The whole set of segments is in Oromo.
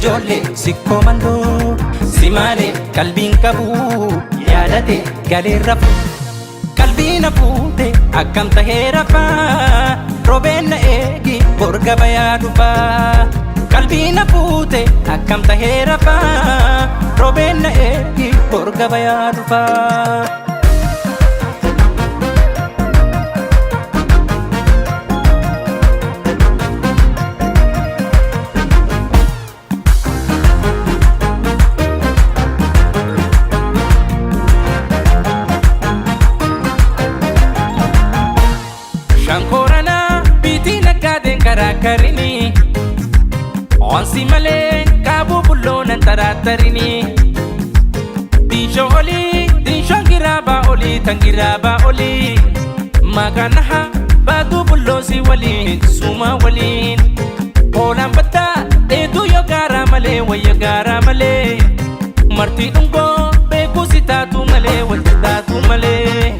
Ijoollee sikkoo mandoo si malee qalbiin qabu yaadate galee rafu. Qalbii na fuute akkam tahee rafaa, roobeen na eegi borga bayaa dhufaa. Qalbii na fuute akkam tahee rafaa, roobeen na eegi borga bayaa dhufaa. Shankooranaa biitii naggaadeen karaa karinii. Onsi malee kaabuu bulloonan taraattarinii. Diinshoo olii diinshoon giraabaa olii tan giraabaa olii. Maqaan baatuu bulloosii waliin suumaa waliin. Hoolaan baddaa dheeduu yoo gaaraa malee wayya gaaraa malee. Martii dhungoo beekuu si taatu malee wayya taatu malee.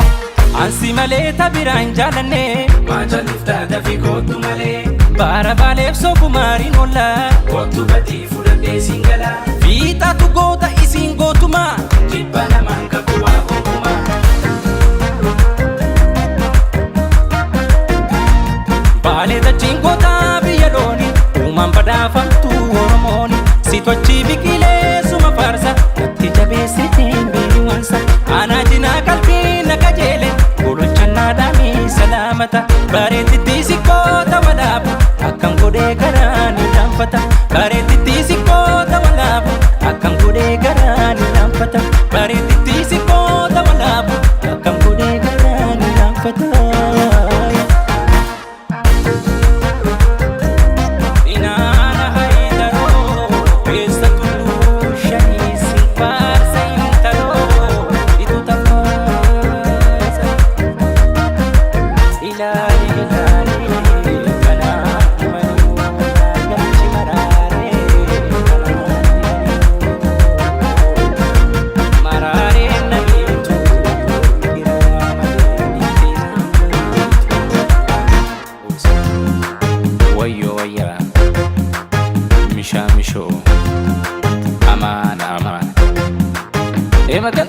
Ansi malee tabiraa hin jaalanne. Maachaliif taata fi kootu malee. Baara baaleef sookumaariin oolla. Kootu batii fudhadhee siin gala. Fiixaatu goota isiin gootumaa. Jibba namaan qabu waa ogummaa. Baalee dachiin gootaa biyya looni. Uumaan badhaafamtu Oromooni. Situ achi biqilee suma faarsa. Natti jabeessitiin biiwansa. Anaa jinaa qalbii na qajeele. Gololchannaadhaami salaamata. Bareetitti sikkoota walaabu. Akkam godhee garaa ni laanfata. Bareetitti sikkoota walaabu. Akkam godhee garaa ni laanfata. Bareetitti sikkoota walaabu. Akkam godhee garaa ni laanfata. Inaana haydaroo keessa tulluu shanii sin faarsa intaloo itu tafaasa. Ilaali ilaali kanaan himanii galchi maraaree kanaan himanii maraaree namiitu giraa malee niitii. Wayyoo wayyaa mishaa mishoo amaana amaana. Eemakan.